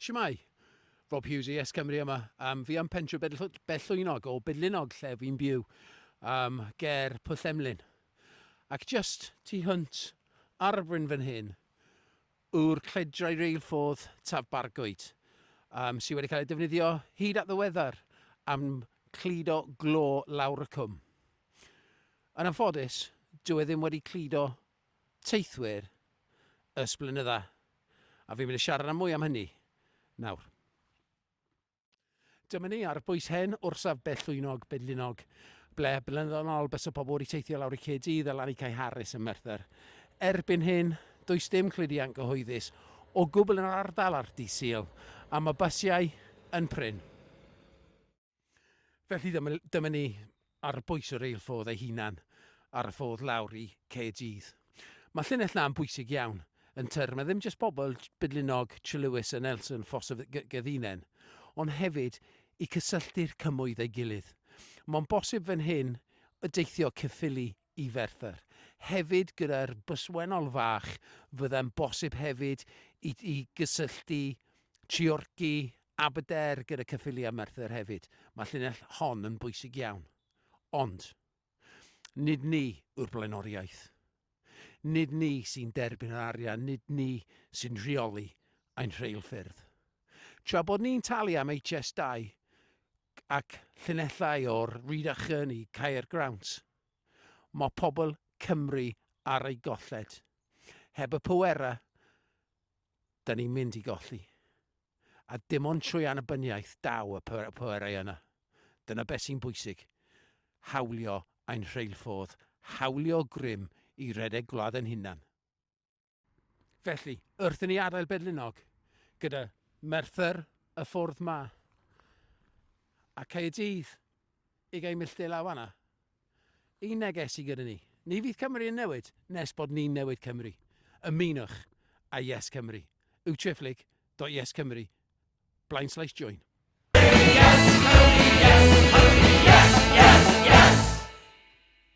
Shwmae? Rob Hughes i Yes Cymru yma. Um, fi am pentre Bellwynog o Bedlinog lle fi'n byw um, ger Pwll Emlyn. Ac just tu hwnt ar y bryn fan hyn yw'r cledrau reilffordd Taf Bargoed um, sydd wedi cael ei defnyddio hyd at ddiweddar am cludo glo lawr y cwm. Yn anffodus, dyw e ddim wedi cludo teithwyr ers blynydda, a fi'n mynd i siarad am mwy am hynny nawr. Dyma ni ar bwys hen orsaf Bellwynog, Bedlinog, ble blynyddoedd yn ôl bysa pobl wedi teithio lawr i Caerdydd a lan i Cae Harris ym Merthyr. Erbyn hyn, does dim cludiant gyhoeddus o gwbl yn yr ardal ar dydd Sul, a mae bysiau yn prin. Felly dyma, dyma ni ar bwys y reilffordd ei hunan, ar y ffordd lawr i Caerdydd. Mae llinell na'n bwysig iawn yn termau ddim jyst pobl Bidlinog, Trelewis a Nelson Ffos y Geddinen, ond hefyd i cysylltu'r cymoedd ei gilydd. Mae'n bosib fan hyn y deithio Caerffili i Ferthyr. Hefyd gyda'r byswennol fach fydde'n bosib hefyd i, i gysylltu Treorci, Aberdare gyda Caerffili a Merthyr hefyd. Mae llinell hon yn bwysig iawn. Ond, nid ni yw'r blaenoriaeth. Nid ni sy'n derbyn yr arian, nid ni sy'n rheoli ein rheilffyrdd. Tra bod ni'n talu am HS2 ac llinellau o'r Rhydychen i Caergrawnt, mae pobl Cymru ar ei golled. Heb y pwerau, da ni'n mynd i golli. A dim ond trwy annibyniaeth daw y pwerau yna. Dyna beth sy'n bwysig. Hawlio ein rheilffordd, hawlio grym i redeg gwlad ein hunan. Felly, wrth i ni adael Bedlinog, gyda Merthyr y ffordd ma, a Caerdydd ugain milltir lawr fan'na, un neges sydd gyda ni. Ni fydd Cymru yn newid nes bod ni'n newid Cymru. Ymunwch â Yes Cymru. Www.yescymru blaenslaes join. Yes Cymru, yes Cymru, yes!